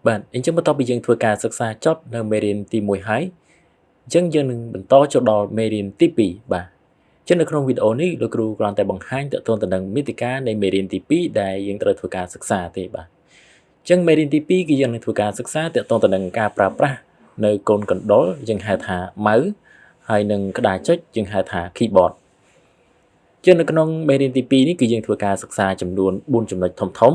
បាទអញ្ចឹងបន្ទាប់ពីយើងធ្វើការសិក្សាចប់នៅមេរៀនទី1ហើយអញ្ចឹងយើងនឹងបន្តចូលដល់មេរៀនទី2បាទចឹងនៅក្នុងវីដេអូនេះលោកគ្រូគ្រាន់តែបង្ហាញទាក់ទងទៅនឹងមាតិកានៃមេរៀនទី2ដែលយើងត្រូវធ្វើការសិក្សាទេបាទចឹងមេរៀនទី2គឺយើងនឹងធ្វើការសិក្សាទាក់ទងទៅនឹងការប្រើប្រាស់នៅកូនកណ្ដុរយើងហៅថា mouse ហើយនឹងក្តារចុចយើងហៅថា keyboard ចឹងនៅក្នុងមេរៀនទី2នេះគឺយើងធ្វើការសិក្សាចំនួន4ចំណុចធំធំ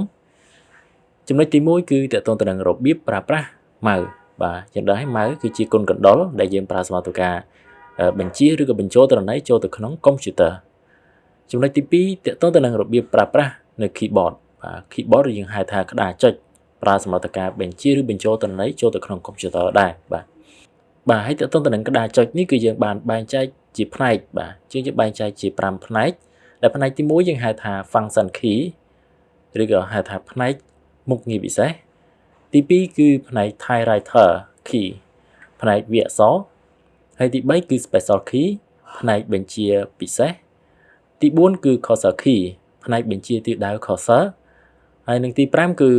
ចំណុចទី1គឺទាក់ទងទៅនឹងរបៀបប្រើប្រាស់ mouse បាទយើងដឹងហើយ mouse គឺជាកូនកណ្ដុរដែលយើងប្រើសម្រាប់ធ្វើការបញ្ជាឬក៏បញ្ចូលទិន្នន័យចូលទៅក្នុងកុំព្យូទ័រចំណុចទី2ទាក់ទងទៅនឹងរបៀបប្រើប្រាស់នៅ keyboard បាទ keyboard ឬយើងហៅថាក្តារចុចប្រើសម្រាប់ការបញ្ជាឬបញ្ចូលទិន្នន័យចូលទៅក្នុងកុំព្យូទ័រដែរបាទបាទហើយទាក់ទងទៅនឹងក្តារចុចនេះគឺយើងបានបែងចែកជាផ្នែកបាទជាងយើងបែងចែកជា5ផ្នែកដែលផ្នែកទី1យើងហៅថា function key ឬក៏ហៅថាផ្នែកមុខងារពិសេសទី2គឺផ្នែក typewriter key ផ្នែកវាក្យអក្សរហើយទី3គឺ special key ផ្នែកបញ្ជាពិសេសទី4គឺ cursor key ផ្នែកបញ្ជាទិសដៅ cursor ហើយនិងទី5គឺ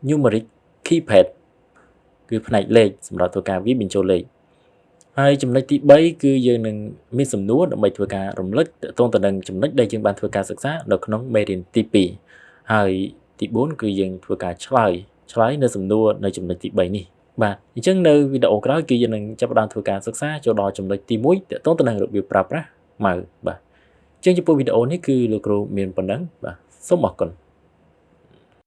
numeric keypad គឺផ្នែកលេខសម្រាប់ធ្វើការវាយបញ្ចូលលេខហើយចំណុចទី3គឺយើងនឹងមានសំណួរដើម្បីធ្វើការរំលឹកទាក់ទងទៅនឹងចំណុចដែលយើងបានធ្វើការសិក្សានៅក្នុងមេរៀនទី2ហើយទី4គឺយើងធ្វើការឆ្លើយឆ្លើយនៅសំណួរនៅចំណុចទី3នេះបាទអញ្ចឹងនៅវីដេអូក្រោយគឺយើងនឹងចាប់ផ្ដើមធ្វើការសិក្សាចូលដល់ចំណុចទី1ទាក់ទងទៅនឹងរបៀបប្រើប្រាស់ mouse បាទអញ្ចឹងចំពោះវីដេអូនេះគឺលោកគ្រូមានប៉ុណ្ណឹងបាទសូមអរគុណ។